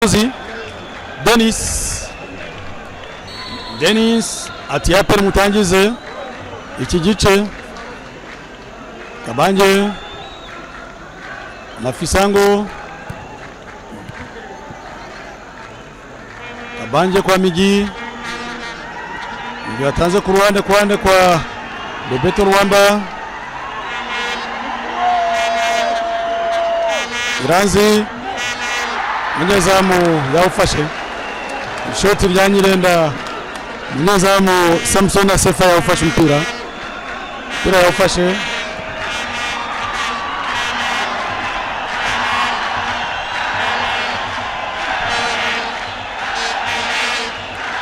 Musozi Denis. Denis ati APR mutangize iki gice. Kabange Mafisango, Kabange kwa Migi, Migi yatanze ku ruhande, ku ruhande kwa Bebeto Rwanda. Iranzi, umunyezamu yawufashe. Ishoti rya Nyirenda, umunyezamu Samson Asefa yawufashe umupira yawufashe.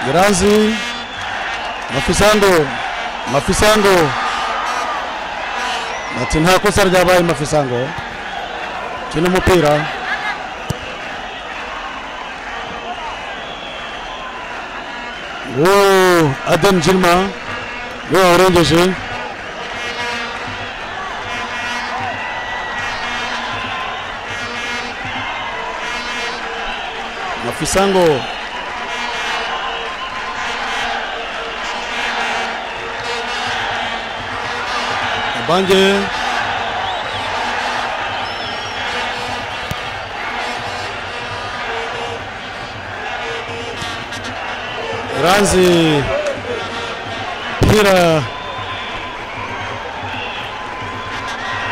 Iranzi, Mafisango, Mafisango ati nta kosa ryabaye. Mafisango kina umupira. Uwo Adam Jilma niwe wawurengeje. Mafisango, Kabange, Iranzi, mpira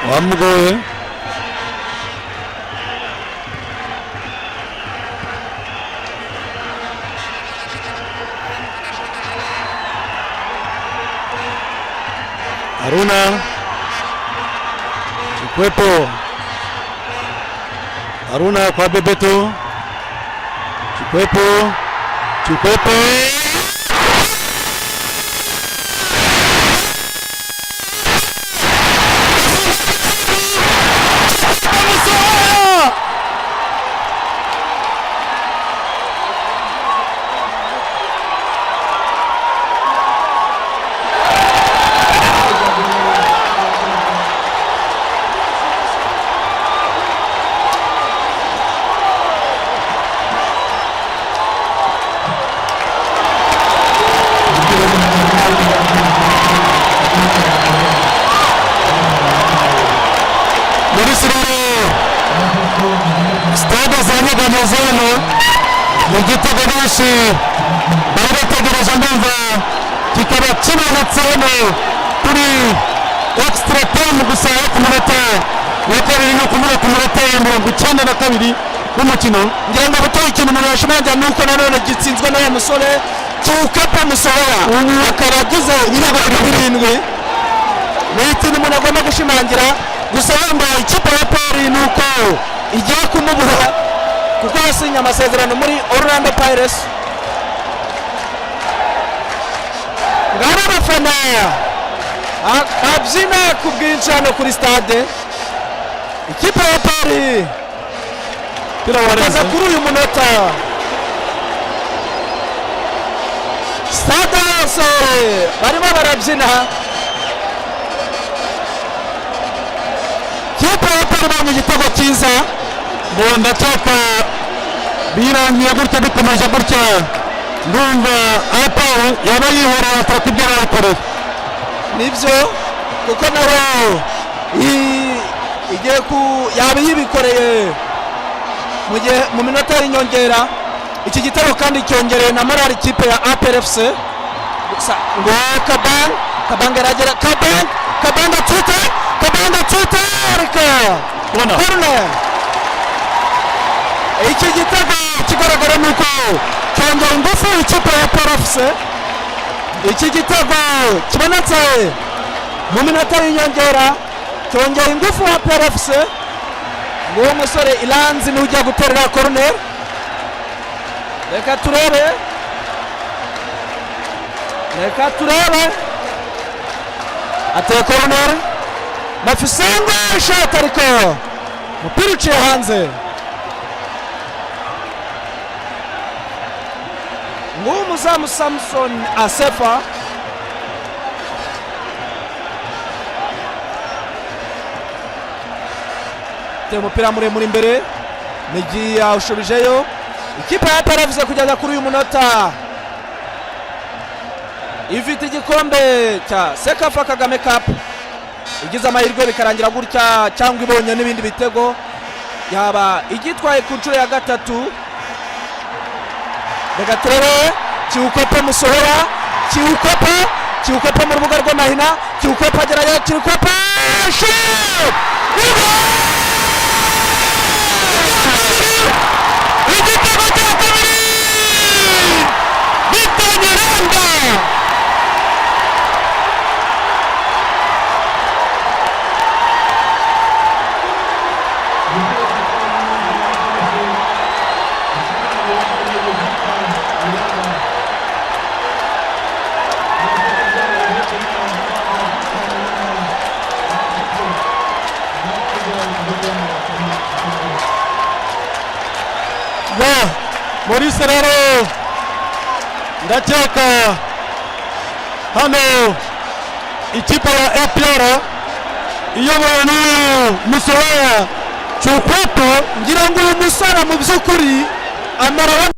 wamugoye. Haruna Chikwepo, Haruna kwa Bebeto Chikwepo, Chikwepo. Muri siroro, stade zanyeganyeze hano mu gitego, benshi bari bategereje, ndumva kikaba kibonetse hano kuri extra time gusa yo ku munota wa kabiri no kumwe ku munota wa 92 w'umukino. Ngira ngo butoye, ikintu umuntu yashimangira ni uko nanone gitsinzwe n'uwo musore Chiukepo Musoya, akaba agize ibitego 7. Ni ikintu umuntu agomba gushimangira. Gusa wenda ikipe ya APR ni uko igiye kumubura kuko yasinye amasezerano muri Orlando Pirates. Ngabo abafana abyina ku bwinshi hano kuri stade. Ikipe ya APR Umupira kugeza warenze. kuri uyu munota stade yose barimo barabyina. Kipe ya APR ibonye igitego cyiza. Ngo ndakeka birangiye gutya, bikomeje gutya, ndumva APR yaba yihoreye ataka ibyo bayikoreye. Nibyo, kuko nayo igiye ku yaba yibikoreye mu gihe mu minota y'inyongera. Iki gitego kandi cyongereye na morale ikipe ya APR FC. Gusa ngo Kabang, Kabang aragera, Kabang, Kabang atute, Kabang atute, ariko Kubona. Corner. Iki gitego kigaragara ni uko cyongera ingufu ikipe ya APR FC. Iki gitego kibonetse mu minota y'inyongera cyongera ingufu APR FC. Nguwo musore Iranzi niwe ujya guterera corner. Reka turebe, reka turebe. Ateye corner, Mafisango ishoti, ariko umupira uciye hanze. Nguwo umuzamu Samson Asefa. Ateye umupira muremure imbere, Migi yawushubijeyo. Ikipe ya APR FC kugeza kuri uyu munota ifite igikombe cya CECAFA Kagame Cup. Igize amahirwe bikarangira gutya cyangwa ibonye n'ibindi bitego, yaba igitwaye ku nshuro ya gatatu. Reka turebe Kiwukope musohora, Kiwukope, Kiwukope mu rubuga rw'amahina, Kiwukope agerayo, Kiwukope shot! Igitego cya kabiri, Bitanyiranda. Ya Maurice, rero ndakeka hano ikipe ya APR iyobowe n'uyu Musoya Cyukweto. Ngira ngo uyu musore mu by'ukuri amara